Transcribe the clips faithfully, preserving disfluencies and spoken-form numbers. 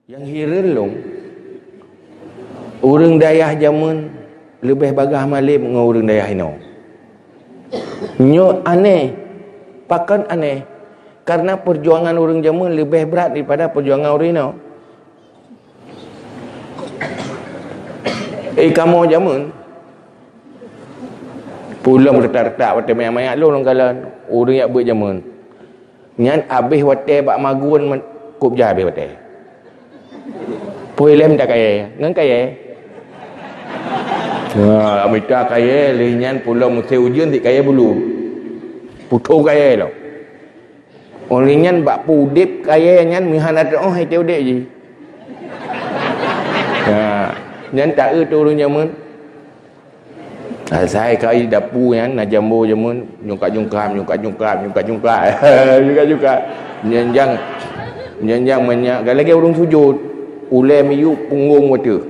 Nyang hireuen lôn, ureuëng dayah jameun leubeh bagaih malem ngon ureuëng dayah inoe. Nyoe aneh. Pakon aneh? Karena perjuangan ureuëng jameun leubeh brat daripada perjuangan ureuëng inoe. Eh, kamoe jameun, pulang retak-retak watée manyak-manyak lôn lam kalon, ureuëng jak beuet jameun. Nyan abéh watée bak magun, kôb jai abéh watée. Pui lem dak kayée, ngon kayée. Ha, mita kayée, lheueh nyan pulang musém ujeuen sit kayée bulu. Putôh kayée lom. Ureuëng nyan bak peudeb kayée nyan meuhana teuoh hai udeb jih. Ha, nyan taeu teu ureuëng jameun. Asai kai dapu nyan na jambo jameun, nyungkat-nyungkat, nyungkat-nyungkat, nyungkat-nyungkat. Nyungkat-nyungkat. Nyan nyang, nyan nyang manyak, lagée ureuëng sujud. Ulée miyueb punggong watée.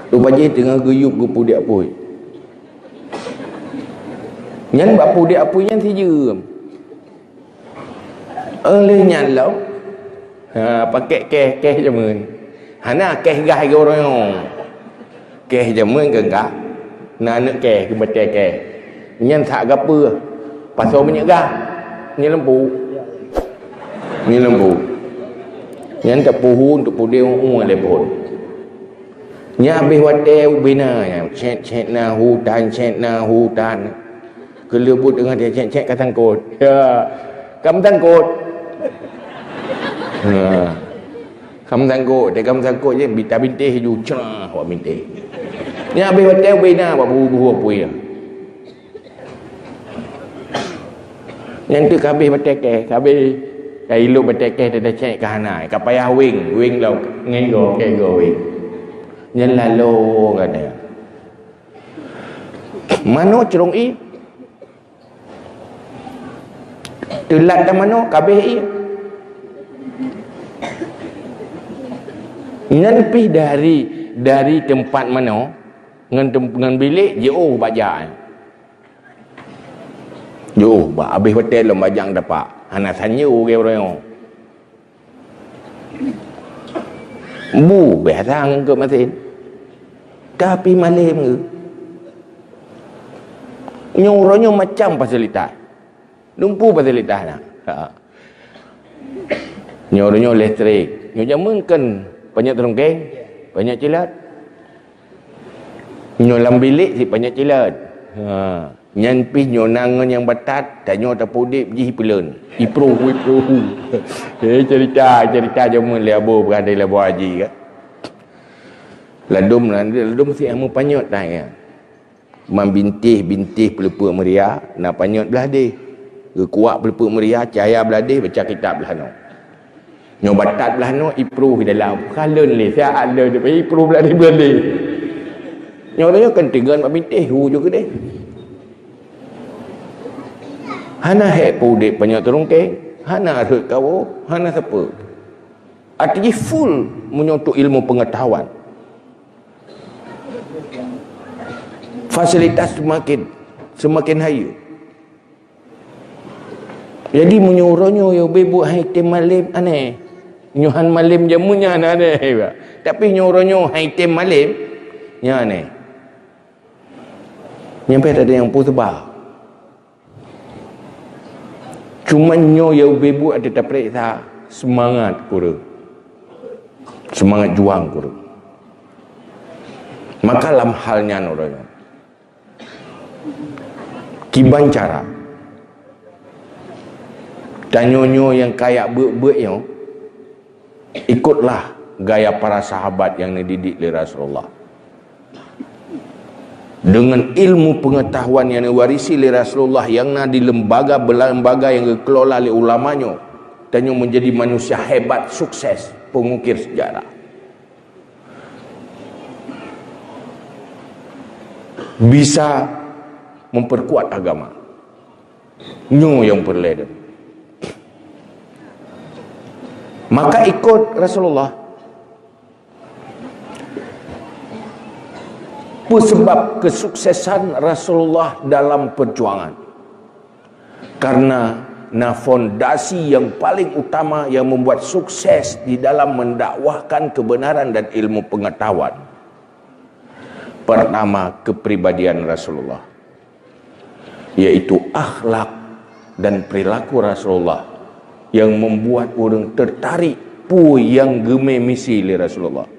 Rupajih teungoh geuyueb geupudek apui. Nyan bak pudek apui nyan sijeuem. Oleh nyan lom, ha, pakai keh, keh jameun. Hana keh gah geuroyong. Keh jameun keu gah. Na aneuk keh, keu batée keh. Nyan sak gapeue. Pasoe minyeuk gah. Nyan lempu. Nyan lempu. Nyan tapuhu untuk pudek umu lé phon. Nyan abéh watée ubena nyan. Cét-cét na hutan, cét na hutan. Keuleubut deungon dia cék-cék ka sangkot. Ya. Ka meusangkot. Ha. Ka meusangkot, dia ka meusangkot je, bita bintéh ju crah wak bintéh. Nyan abéh watée ubena bak buhu-buhu apui nyan. Nyan tu ka abéh batée keh, ka abéh ka ilok batée keh, dah cék ka hana, ka payah weng, weng lom ngon go, keh go weng. Nyan lalo gata. Manoe crông ié. Teulat dan manoe, kabeh ié. Nyan pih dari, dari teumpat manoe ngon tem-, ngon bilék jiôh bak jak. Jiôh bak, abeh watée lom bak jak tapak. Hana sanyeu ureuëng nyoe. Bu biasa ngon keu masin. Tapi malem ke? Nyoe uroe nyoe macam fasilitas. Lumpu fasilitas na. Ha. Nyoe uroe nyoe listrik. Nyoe jameun kan banyak terungkeng, banyak cilat. Nyoe lam bilék sit banyak cilat. Ha. Nyan pih nyoe na ngon nyang batat, tanyoe tapeuudeb jih peulon. Ipruh, ipruh. Eh, cerita, cerita jameun lé abo, bukan dari labo haji kan. Ladom, ladom sit hana panyöt dah ya. Man bintéh-bintéh peuleupeuk meuria, na panyöt blah deh. Geukuak peuleupeuk meuria, cahya blah deh, baca kitab blah noe. Nyoe batat blah noe, ipruh di dalam. Kalon lé, siat lé, ipruh blah deh, blah deh. Nyoe tanyoe kan teungon bak bintéh, hu ju keudeh. Hana hék peuudeb panyöt teurungkeng, hana rhot kawo, hana sapeue. Arti jih full meunyoe untuk ilmu pengetahuan. Fasilitas semakin, semakin hayeue. Jadi meunyoe uroe nyoe yo beubuet hai tem malem aneh. Nyoe han malem jameun nyan aneh, bah. Tapi nyoe uroe nyoe hai tem malem, nyan aneh. Nyang pih ada nyang peue seuba. Cuma nyoe ya ubé buet ada tapeuriksa seumangat kureueng. Seumangat juang kureueng. Maka lam hal nyan uroe nyoe, kiban cara tanyoe nyoe nyang kaya beuet-beuet nyoe, ikutlah gaya para sahabat nyang neudidik lé Rasulullah. Dengan ilmu pengetahuan yang diwarisi oleh Rasulullah yang na di lembaga-lembaga yang dikelola oleh ulama nyoe, tanyoe menjadi manusia hebat, sukses, pengukir sejarah. Bisa memperkuat agama. Nyoe nyang peureulée. Maka ikut Rasulullah. Peue sebab kesuksesan Rasulullah dalam perjuangan? Karena Nah, fondasi yang paling utama yang membuat sukses di dalam mendakwahkan kebenaran dan ilmu pengetahuan, pertama, kepribadian Rasulullah, yaitu akhlak dan perilaku Rasulullah yang membuat orang tertarik peue nyang geumé misi lé Rasulullah.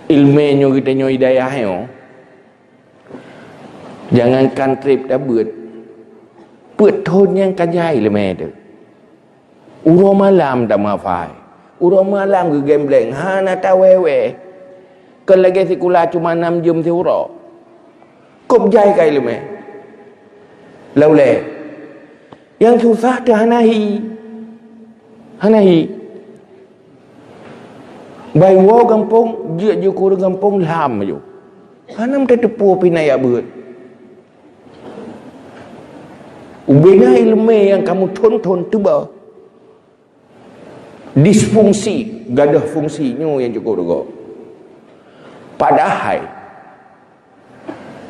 Ileumé nyoe geutanyoe di dayah nyoe, jangankan treb tabeuet, peuet thon nyang ka jai ileumé teuh. Uroe malam tameuhafai, uroe malam geugembleng, hana tawée-wée. Kon lagée sikula cuma nam jeuem siuroe. Kôb jai ka ileumé. Lam ulée. Nyang susah teuh hana hi. Hana hi. Bai woe gampông, jeuet jikeu ureuëng gampông lham aju. Hana meutateupeue pih na jak beuet. Ubena ileumé nyang kamoe thon-thon teuba. Disfungsi, gadôh fungsi nyoe nyang cukôp reugoe. Padahai,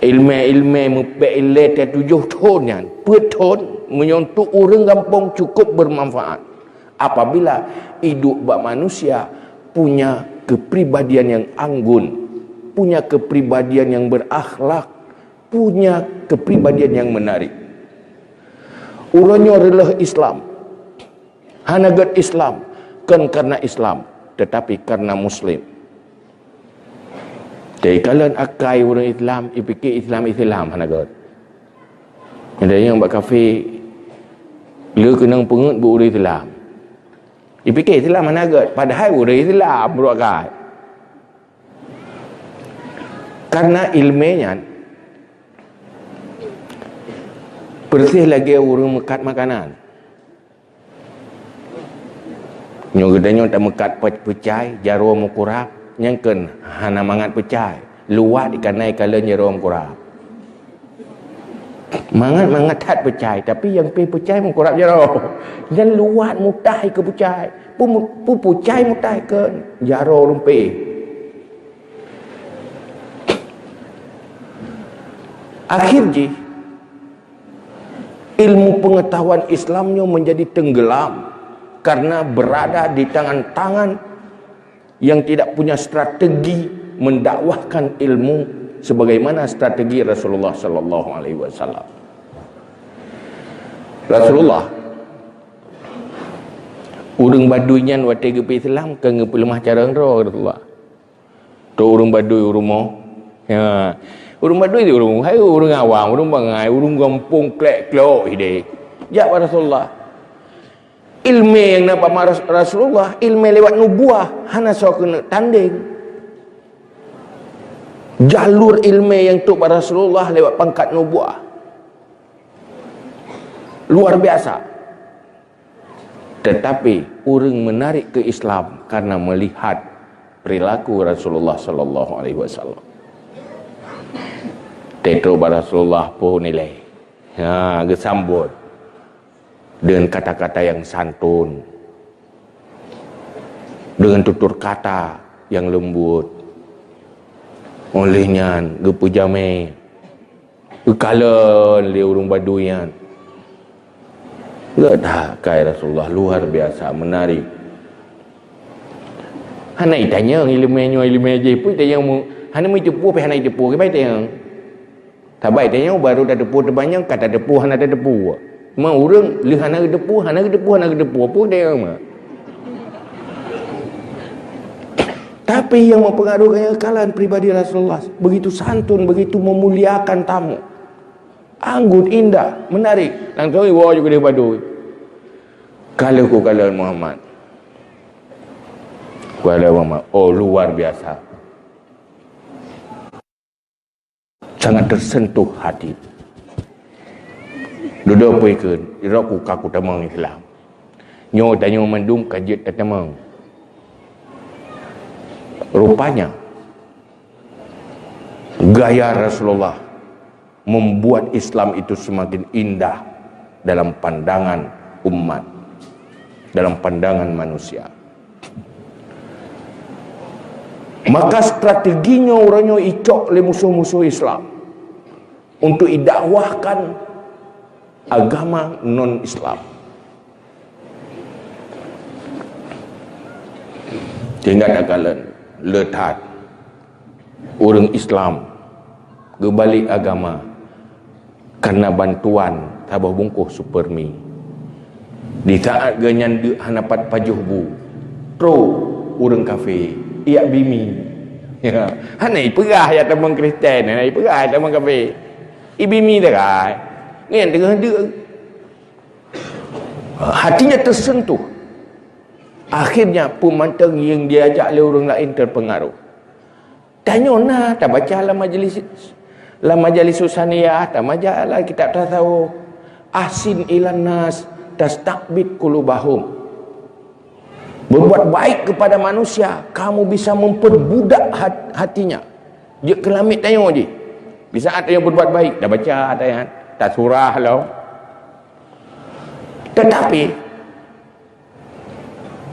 ileumé-ileumé meupék ilée teuh tujoh thon nyan, peuet thon, meunyoe untuk ureuëng gampông cukôp bermanfaat. Apabila idup bak manusia punya kepribadian yang anggun, punya kepribadian yang berakhlak, punya kepribadian yang menarik. Uroe nyoe reuloh Islam, hana gét Islam, kon karena Islam, tetapi karena Muslim. Jadi, kalon akai ureuëng Islam, ipike Islam, Islam hana gét. Ada nyang bak kafé, le keunong peungeuet bak ureuëng Islam. Ipike Islam hana gét, padahai ureuëng Islam, bro akai. Karena ileumé nyan persis lagée ureuëng meukat makanan. Nyoe geutanyoe tameukat pe-, peucai, jaroe meukurab, nyang kon hana mangat peucai. Luwat ikanai kalon jaroe meukurab. Mangat-mangat that peucai, tapi nyang pih peucai meukurab jaroe. Dan luwat mutah keu peucai. Pu-, pu-, peucai mutah keu jaroe rumpéh. Akhir jih, ilmu pengetahuan Islam nyoe menjadi tenggelam karena berada di tangan-tangan yang tidak punya strategi mendakwahkan ilmu sebagaimana strategi Rasulullah sallallahu alaihi wasallam. Rasulullah, ureuëng Badui nyan watée geupeu Islam ka geupeuleumah carông droe Rasulullah. Tu ureuëng Badui ureuëng mo. Ya. Ureuëng Badui tu ureuëng, hai ureuëng awam, ureuëng bangai, ureuëng gampông klek-klok hideh. Jak bak Rasulullah. Ilmu nyang na bak Ras-, Rasulullah, ilmu lewat nubuah, hana soe keuneuk tandeng. Jalur ilmu nyang trok bak Rasulullah lewat pangkat nubuah. Luar biasa. Tetapi ureuëng menarik keu Islam karena melihat perilaku Rasulullah sallallahu alaihi wasallam. Teutôp bak Rasulullah pun ilée. Ha, geusambot dengan kata-kata yang santun, dengan tutur kata yang lembut. Oleh nyan, geupeujamé, geukalon lé ureuëng Badui nyan. Gét that akai Rasulullah, luar biasa, menarik. Hana itanyong ileumé nyoe, ileumé jih, peue itanyong mu-, hana meuteupeue, pih hana iteupeue, kiban itanyong. Saban itanyong baru tateupeue teumanyong, ka tateupeue hana tateupeue. Ma ureuëng lheueh hana geuteupeue, hana geuteupeue, hana geuteupeue, peue itanyong ma. Tapi yang mempengaruhi kalian pribadi Rasulullah, begitu santun, begitu memuliakan tamu. Anggun, indah, menarik. Langsung iwoe ju keudeh Badui. Ka lheueh kukalon Muhammad. Kukalon Muhammad. Oh, luar biasa. Sangat tersentuh hati. Dudoe peue kheun, irok ku ka kutamong Islam. Nyoe tanyoe mandum ka jeuet tatamong. Rupanya, gaya Rasulullah membuat Islam itu semakin indah dalam pandangan umat, dalam pandangan manusia. Maka strategi nyoe uroe nyoe icok lé musoh-musoh Islam. untuk idakwahkan agama non-Islam. Sehingga takalon le that ureuëng Islam geubalek agama karena bantuan saboh bungkôh Supermi. Di saat geuhnyan deuk hana pat pajoh bu, trok ureuëng kafé, ijak bi mi. Ya, hana ipeugah ya tamong Kristen, hana ipeugah ya tamong kafé. Ibi mi dagai. Nyan teungoh deuk. Hatinya tersentuh. Akhirnya, peumantong nyang diajak lé ureuëng laén terpengaruh. Tanyoe na tabaca lam majlis, lam majlis Susaniyah, tabaca lam kitab tasawuf. "Ahsin ilan nas tastaqbid qulubahum." Berbuat baik kepada manusia, kamu bisa memperbudak hat-, hatinya. Jeuet keu lamiet tanyoe jih. Di saat tanyoe berbuat baik, tabaca ayat, tasurah lom. Tetapi,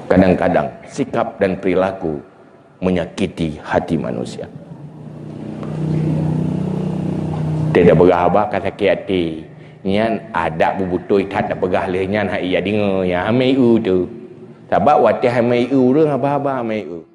kadang-kadang sikap dan perilaku menyakiti hati manusia. Teudah peugah haba ka sakét até. Nyan adak beubutôi that tapeugah lé nyan hai ya deungoe ya, hana meu tu. Sabab watée hana meu ureuëng haba-haba hana meu.